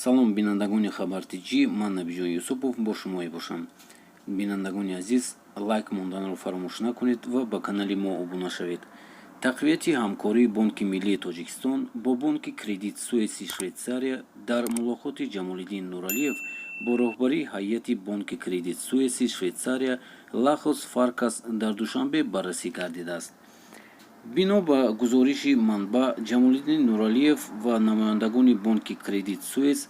Салом, бинандагони Хабар Тҷӣ, ман Набиҷон Юсупов бо шумо мебошам. Бинандагони азиз, лайк монданро фаромӯш накунед ва ба канали мо обуна шавед. Тақвияти ҳамкории Бонки Миллии Тоҷикистон бо бонки Кредит Суэси Швейтсария дар мулоқоти Ҷамолиддин Нуралиев бо роҳбарии ҳайати бонки Кредит Суэси Швейтсария Лахос Фаркас дар Душанбе баррасӣ гардидааст. Бино ба гузориши манбаъ, Ҷамолиддин Нуралиев ва намояндагони бонки Кредит Суэс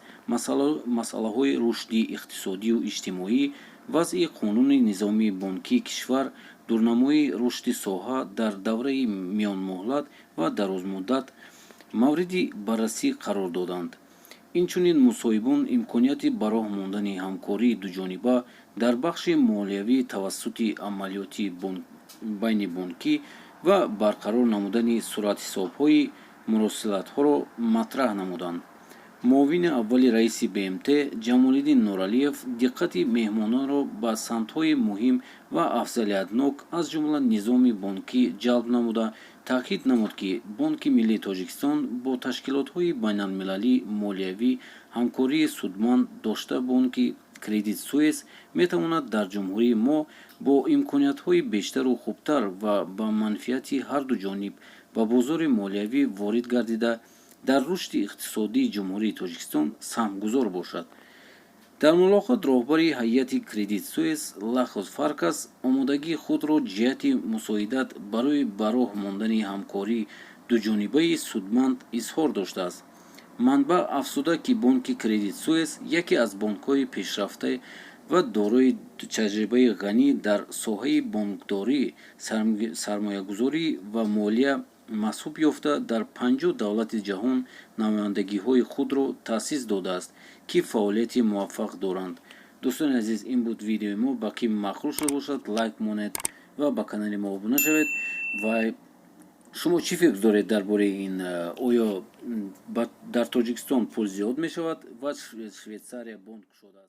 масъалаҳои рушди иқтисодию иҷтимоӣ, вазъи қонуни низоми бонкии кишвар, дурнамои рушди соҳа дар давраи миёнмуҳлат ва дарозмуддат мавриди баррасӣ қарор доданд. Инчунин мусоҳибон имконияти ба роҳ мондани ҳамкории дуҷониба дар бахши молиявӣ тавассути амалиёти байнибонкӣ ва барқарор намудани суратҳисобҳои муросилатҳоро матраҳ намуданд. Муовини аввали раиси БМТ Ҷамолиддин Нуралиев диққати меҳмононро ба самтҳои муҳим ва афзалиятнок, аз ҷумла низоми бонкӣ ҷалб намуда, таъкид намуд, ки Бонки Миллии Тоҷикистон бо ташкилотҳои байналмилалии молиявӣ ҳамкории судманд дошта, бонки Кредит Суэс метавонад дар ҷумҳурии мо бо имкониятҳои бештару хубтар ва ба манфиати ҳарду ҷониб ба бозори молиявӣ ворид гардида, дар рушди иқтисодии Ҷумҳурии Тоҷикистон саҳмгузор бошад. Дар мулоқот роҳбари ҳайати Кредит Суэс Лахос Фаркас омодагии худро ҷиҳати мусоидат барои ба роҳ мондани ҳамкории дуҷонибаи судманд изҳор доштааст. Манбаъ афзуда, ки бонки Кредит Суэс яке аз бонкҳои пешрафта ва дорои таҷрибаи ғанӣ дар соҳаи бонкдорӣ, сармоягузорӣ ва молия маҳсуб ёфта, дар 50 давлати ҷаҳон намояндагиҳои худро таъсис додааст, ки фаъолияти муваффақ доранд. Дӯстони азиз, ин буд видеои мо. Ба ки маъқул шуда бошад, лайк монед ва ба канали мо обуна шавед. Ва шумо чӣ фикр доред дар бораи ин? Оё дар Тоҷикистон пул зиёд мешавад ва Швейтсария бонк кушодааст?